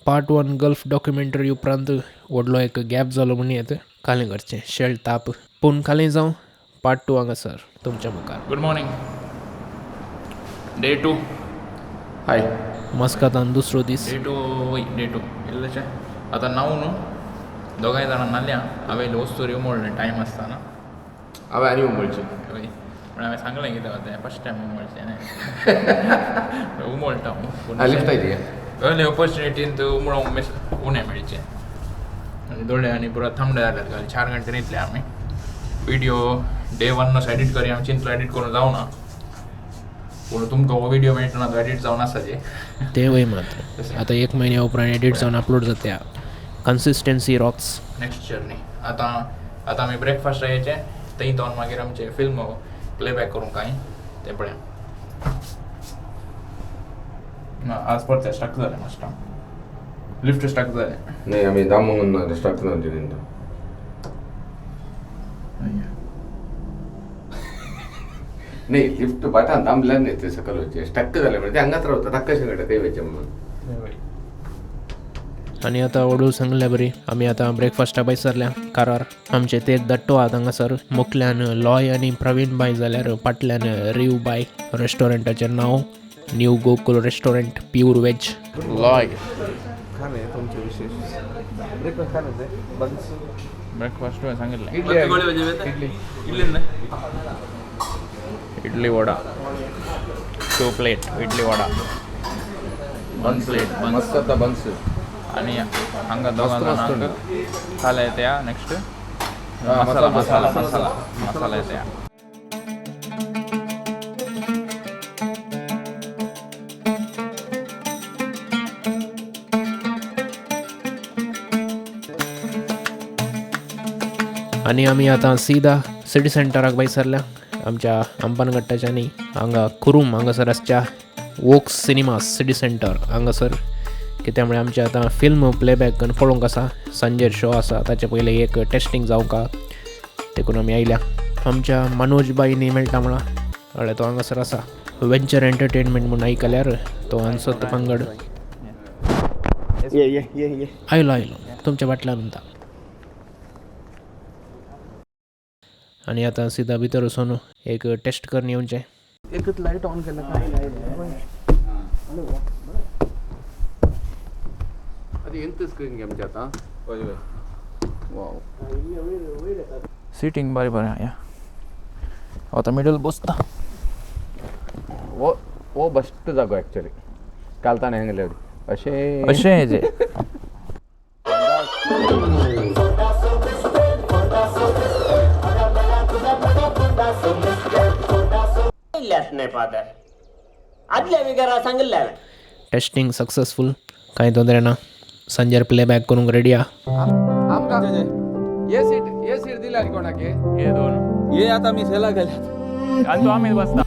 Part 1 gulf documentary उपरांत व्हडलो एक गॅप जालो म्हूण येत कालें करचें शेळ ताप पूण कालें जावं पार्ट 2 हांगासर तुमच्या मुखार. Good morning, day 2. हाय. मस्कातान दुसरो दीस. डे 2 वय, डे 2 इल्लेशें आतां न्हांव न्हू दोगांय जाणां न्हाल्या. हांवें इल्लें वस्तूर उमळ्ळें टायम आसतना. हांवें आनी उमळचें. वय, पूण हांवें सांगलें कितें तें फर्स्ट टायम उमळचें न्ही. उमळटा हांव. लिफ्ट आयली. अर्ली ऑपॉर्च्युनिटीन उमळोंक मिस उणें मेळचें. आनी दोळे आनी पुरा थंड जाल्यात. काल 4 घंटे न्हिदले आमी. व्हिडिओ डे 1 असो एडिट करी आमी चिंतलो एडिट करूंक जावना, पूण तुमकां हो व्हिडिओ मेळटना तो एडिट जावन आसा जे. तें वय मात आतां 1 म्हयन्या उपरांत एडिट जावन अपलोड जाता. Consistency rocks. Next journey आतां आतां आमी ब्रेकफास्ट येयचें थंय जावन मागीर आमचें फिल्म प्लेबॅक करूंक काय तें पळया. ना आज परतें स्टक जालें, मास्टर लिफ्ट स्टक जालें. नाही, आमी दामूंक ना, स्टक ना तितून. नाही, लिफ्ट बाटान दामल्यार न्ही ते सकयल वचचें. स्टक जालें म्हणजे ते हांगाच रावता, ताका कशें कळटा खंय वयचें म्हणून. आनी आतां वडूल सांगल्या बरी आमी आतां ब्रेकफास्टा भायर सरल्या कारार. आमचे ते दट्टो आहात हांगासर. मुखल्यान लॉय आनी प्रवीण बाय जाल्यार फाटल्यान रिव बाय. रेस्टॉरंटाचें नांव new Gokul restaurant, pure veg. Loy खाणे तुमचे विशेष ब्रेकफास्ट खाणे ते buns breakfast सांगितलें. Idli. Idli vada 2 plate, idli vada 1 plate buns. मस्त आता बन्स. आनी हांगा दोगां मस्त मस्त. जाणांक खाला येता. नेक्स्ट मसाला मसाला मसाला मसाला येता. आनी आमी आतां सीधा सिटी सेंटराक भायर सरल्या आमच्या अंबनगट्टाच्यानी. हांगा कुरूम हांगासर आसच्या वोक्स सिनेमा सिटी सेंटर हांगासर, कित्या म्हळ्यार आमचें आतां फिल्म प्लेबॅक करून पळोवंक आसा. सांजेर शो आसा, ताचे पयलीं एक टेस्टींग जावंक आहा, देखून आमी आयल्या. आमच्या मनोज बाईनी मेळटा म्हळां, हय तो हांगासर आसा. वेंचर एंटरटेनमेंट म्हूण आयकल्यार तो हांगसर पंगड आयलो आयलो तुमच्या फाटल्यान म्हणटा. आनी आतां सिधा भितर वचून एक टेस्ट करून येवचें. एकच लाईट ऑन केलं काय. आतां एंत स्क्रीन गे आमचे आतां. हय हय. वाव. सिटींग बरें बरें या. हांव आतां मिडल बसता. हो हो बेस्ट जागो ॲक्च्युली. काल ताणें सांगलें अशें अशें हेजें. टेस्टींग सक्सेसफूल, कांय तोंदरे ना. सांजेर प्लेबॅक करूंक रेडी आहा. आमकां हे सीट, हे सीट दिल्या कोणाक? हे दोन ये आता मी सेला गेल्या. आनी तो आमी बसता.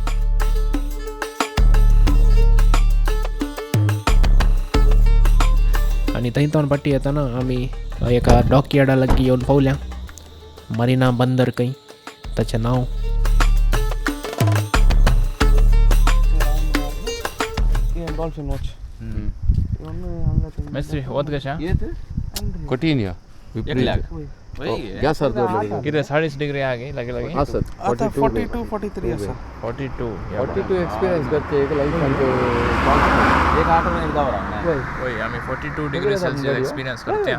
आनी थंय तोंड फाटी येतना आमी एका डॉकयार्डा लागीं येवन पावल्या. मरिना बंदर खंय ताचें नांव. Dolphin watch. मेस्त्री वत कशें? कठीण या. गॅसार दवरलें. कितें 40 डिग्री आहा गे लागीं लागीं? आसत. आता 42 43 आसा. 42. 42 एक्सपिरियन्स करचे एक लायफान. एक 8 महिने वय आमी 42 डिग्री सेल्सियस एक्सपिरियन्स करते.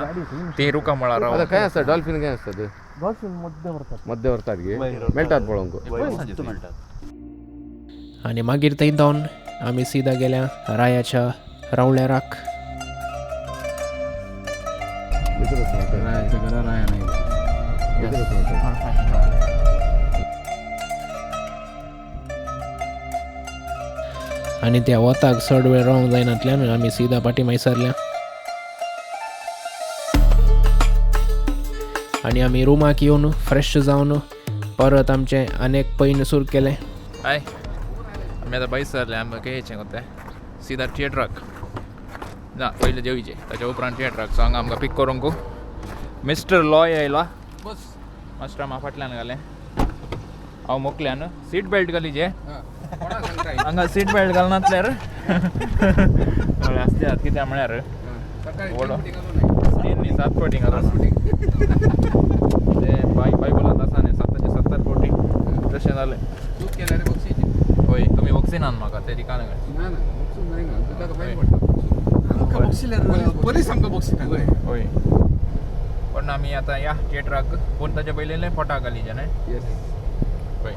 ती रुका मळार आतां खंय आसता डॉल्फीन, खंय आसतात? डॉल्फिन मध्य व्हरतात. मध्य व्हरतात गे, मेळटात पळोवंक. आनी मागीर थंय जावन आमी सिधा गेल्या रायाच्या रावळेराक. आनी त्या वताक चड वेळ रावंक जायनातल्यान आमी सिधा फाटीं मागीर सरल्या. आनी आमी रुमाक येवन फ्रेश जावन परत आमचें आनेक पैन सुरू केलें. हाय, आमी आतां भायर सरले. आमकां खंय वता? सिधा थिएटराक ना, पयलीं जेवचें ताच्या उपरांत थिएटराक. सो हांगा आमकां पीक करूंक मिस्टर लॉय आयला. बस मास्टर म्हाका फाटल्यान घालें, हांव मोकल्यान. सीट बेल्ट घाली जे हांगा सीट बेल्ट घालनासल्यार आसतात. कित्याक म्हळ्यार तीन न्ही 7 फावटी घालो ते बायबलांत आसा न्ही 7 7 फावटी तशें जालें. चूक केल्यार बक्षीस. हय, तुमी बक्षिनात म्हाका ते रिकान. ना ना, बक्षूस जायना ताका, फायन पडटा. आमकां बक्षिल्यार पोलीस आमकां बक्षिना. हय, पण आमी आतां या थिएटराक, पूण ताच्या पयलीं फोटो घालीचे न्ही. येस. हय.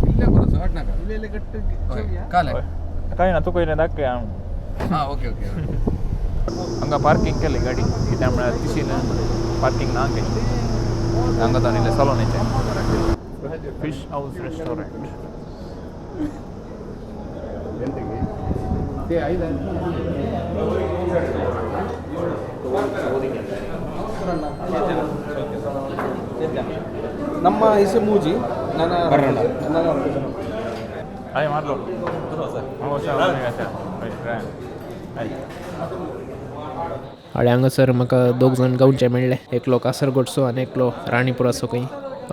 इल्ले करो, चड नाका. इल्ले इल्ले गट्ट. हय, काले. काय ना, तुका इल्लें दाखय. हां, ओके ओके. हांगा पार्किंग केली गाडी, कित्याक म्हळ्यार तिशीन पार्किंग ना केली. हांगा ताणें इल्लें चलोन येचें. Fish house restaurant. ते आयला. ನಮ್ಮ ಹೆಸರು ಮೂಜಿ ನನ್ನ ನನ್ನ. हाय मारलो. हाय. आनी हांगासर म्हाका दोग जाण गांवचे मेळ्ळे, एकलो कासरगोडचो आनी एकलो राणीपुराचो खंय.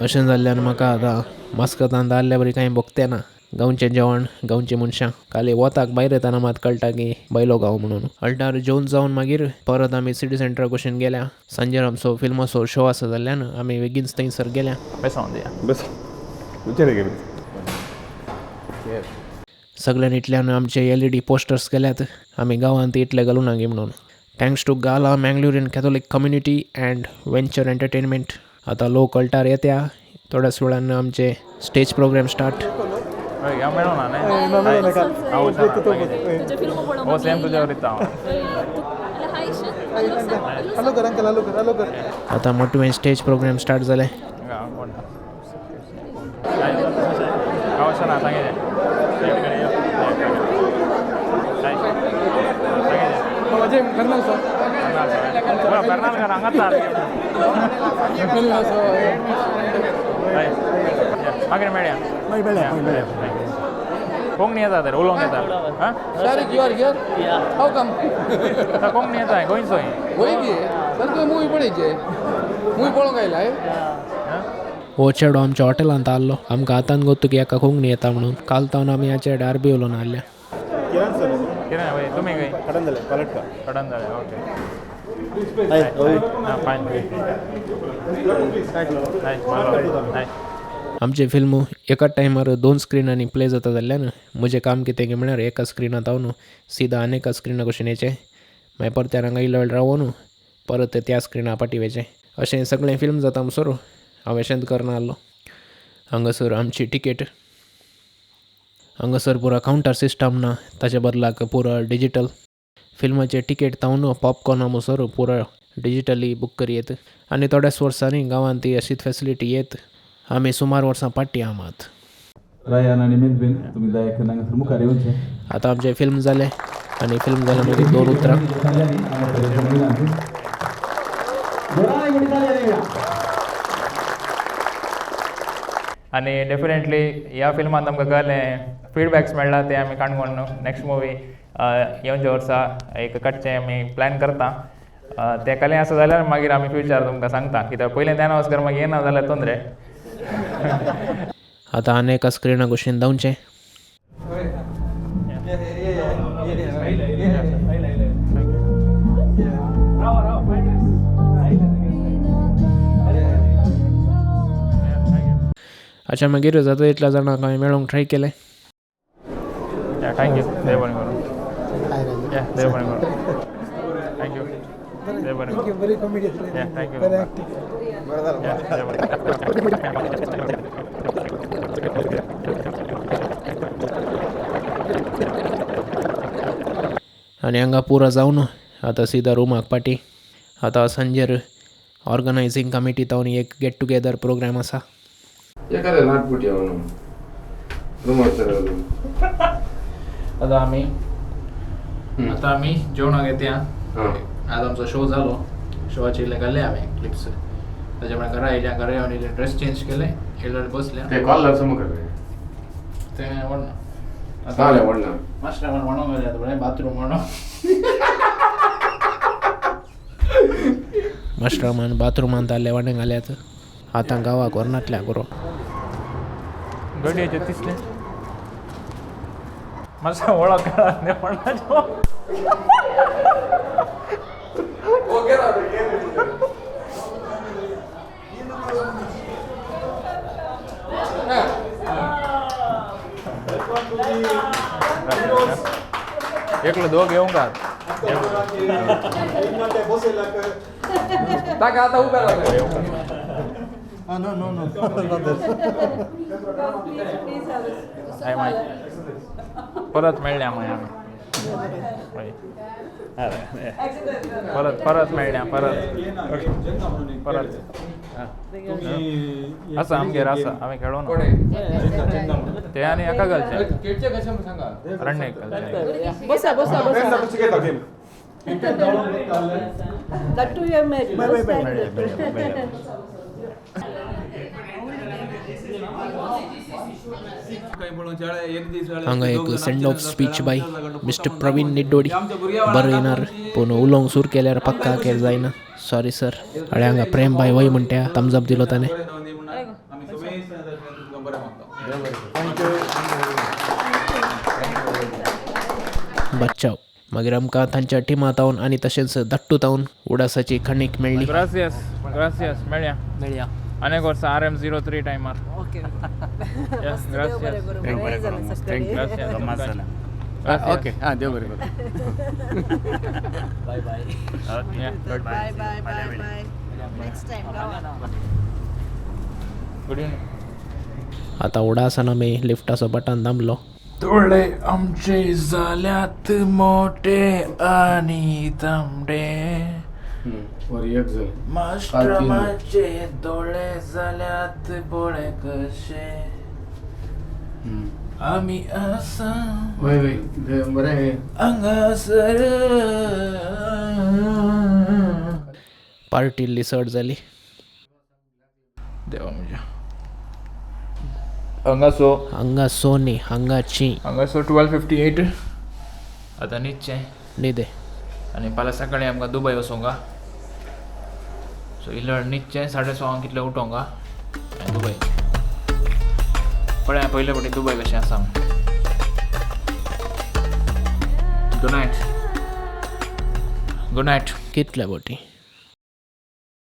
अशें जाल्ल्यान म्हाका आतां मस्कतान दाल्ल्या बरी कांय भोगतें ना. गांवचें जेवण, गांवची मनशां, खाली वताक भायर येतना मात कळटा की बैलो गांव म्हणून. अल्टार जेवन जावन मागीर परत आमी सिटी सेंटरा कुशीन गेल्या. सांजेर आमचो फिल्माचो शो आसा जाल्ल्यान आमी बेगीनच थंयसर गेल्या. बेसांव दिया. बस विचार. सगळ्यान इतल्यान आमचे एलईडी पोस्टर्स केल्यात, आमी गांवांत इतले घालूं ना म्हणून. Thanks to Gala Mangalorean Catholic community and Venture Entertainment. आतां लोक अल्टार येत्या, थोड्याच वेळान आमचे स्टेज प्रोग्राम स्टार्ट. हय, हांव मेळों ना न्ही. हो, सेम तुज्या वरीच हांव. हॅलो कर अंकल, हॅलो कर, हॅलो कर. आतां मोटवें स्टेज प्रोग्राम स्टार्ट जालें. हांगा कोण हांव अशें ना, सांगें. म्हजें कर्नल सर. कर्नाटक हांगाच. Colonel sir. मागीर मेळया. मागीर मेळया, मागीर मेळया. कोंकणी येता तर उलोवंक येता? हां. Sharik, you are here? How come? Konkani येता, गोंयचो. गोंय की सर, तुवें मुवी पळयचे, मुवी पळोवंक आयला? हो चेडो आमच्या हॉटेलांत आहलो, आमकां आतां गोत्तु की हाका कोंकणी येता म्हणून. काल तावन आमी ह्या चेड्या अरबी उलोवन आहल्या. किरण सर. किरण, वय. तुमी खंय? कडंदले, पालटका. कडंदले, ओके. हाय. हां, फायन. हाय, हाय. आमचे फिल्म एका टायमार दोन स्क्रिनांनी प्ले जाता जाल्ल्यान म्हजें काम कितें की म्हळ्यार एका स्क्रिनांत हांव सीधा आनी एका स्क्रिना कुशीन येचें, मागीर परत हांगा इल्लो वेळ रावोन परत त्या स्क्रिना फाटीं वयचें. अशें सगळें फिल्म जाता म्हणसर हांव अशेंच करना आहलो. हांगासर आमची टिकेट. हांगासर पुरा कावंटर सिस्टम ना, ताच्या बदलाक पुरा डिजीटल. फिल्माचे टिकेट तावन पॉपकॉर्ना म्हणसर पुरा डिजिटली बूक करी येत. आनी थोड्याच वर्सांनी गांवांत ती अशीच फेसिलिटी येत. आमी सुमार वर्सां फाटीं आहा मात. रायान आनी मेलवीन, तुमी दया करून हांगासर मुखार येवचें. आतां आमचें फिल्म जालें आनी फिल्म जालें मागीर दोन उतरां. आनी डेफिनेटली ह्या फिल्मांत आमकां कळ्ळें, फिडबॅक्स मेळ्ळा ते आमी काणकोण नेक्स्ट मुवी येवच्या वर्सा एक काडचें आमी प्लॅन करता. तें कलें आसा जाल्यार मागीर आमी फ्युचर तुमकां सांगता, कित्याक पयलें अनावन्स कर, मागीर येना जाल्यार तोंदरे. आतां आनी एका स्क्रिना कुशीन धांवचें. अच्छा, मागीर जाता तितल्या जाणांक हांवें मेळोंक ट्राय केलें. Thank you, देव बरें करूं. या, देव बरें करूं. Thank you, देव बरें करूं. बरी कॉमेडी. या, thank you. बरें एक्टिंग. या, देव बरें. आनी हांगा पुरा जावन आतां सीधा रुमाक पाटी. आतां सांजेर ऑर्गनायझींग कमिटी तावन एक गेट टुगेदर प्रोग्राम आसा. एखाद्या नाटपुटी म्हणून रुमार. आतां आमी जेवणाक येता. हां. आज आमचो शो जालो, शोवाचे इल्ले घाले हांवें क्लिप्स. ताच्या उपरांत घरा येयल्या, घरा येवन इल्लें ड्रेस चेंज केलें, इल्लो बसल्या. ते कॉलर मुखार. तें व्हडना. चालें, व्हडना. मास्टर म्हणूंक जाय बरें बाथरूम म्हणून. मास्टरामान बाथरुमांत आहले वांटे घाल्यात. आतां गांवाक व्हरनातल्या बरो. गडयेचे तिसले मातसो वळख कळा म्हणपाचो. एकलो दोग येवंक ताका आता उबे रावले. No no no. परत मेळ्ळ्या मागीर आमी. परत परत मेळ्ळ्या परत परत आसा आमगेर आसा आमी खेळोना ते आनी एका घालचे अरण्य घालचे. बसा बसा बसा. हांगा एक send off speech by mister Praveen Niddodi. बरें येणार पूण उलोवंक सूर केल्यार पक्का केर जायना. Sorry sir. आनी हांगा प्रेम बाय वय म्हणटा थम्स अप दिलो ताणें. बच्चाव. मागीर आमकां तांच्या टिमा तावन आनी तशेंच दट्टू तावन उडासाची खणीक मेळ्ळी. Gracious gracious. मेळया मेळया अनेक वर्सां RM03 टायमार. ओके. ग्रासियस. ओके हां देव बरें करूं. Bye bye. Bye bye bye bye. Next time. Good evening. आतां उडासान आमी लिफ्टाचो बटन दामलो. दोळे आमचे जाल्यात मोटे आनी तांबडे. मास्टराचे दोळे जाल्यात बोळे कशे आमी आसा वय वय बरें हांगासर. पार्टी इल्ली चड जाली. देवा म्हज्या. हांगा सो हांगा सो न्ही हांगा ची. हांगा सो 12:58. आतां न्हिदचें न्हिदे. आनी फाल्यां सकाळीं आमकां दुबय वचोंक. सो इल्लो न्हिदचें 6:30 कितलें उठोंक आनी दुबय पळया पयले फावटी दुबय कशें आसा. Good night. Good night. कितल्या बोटी.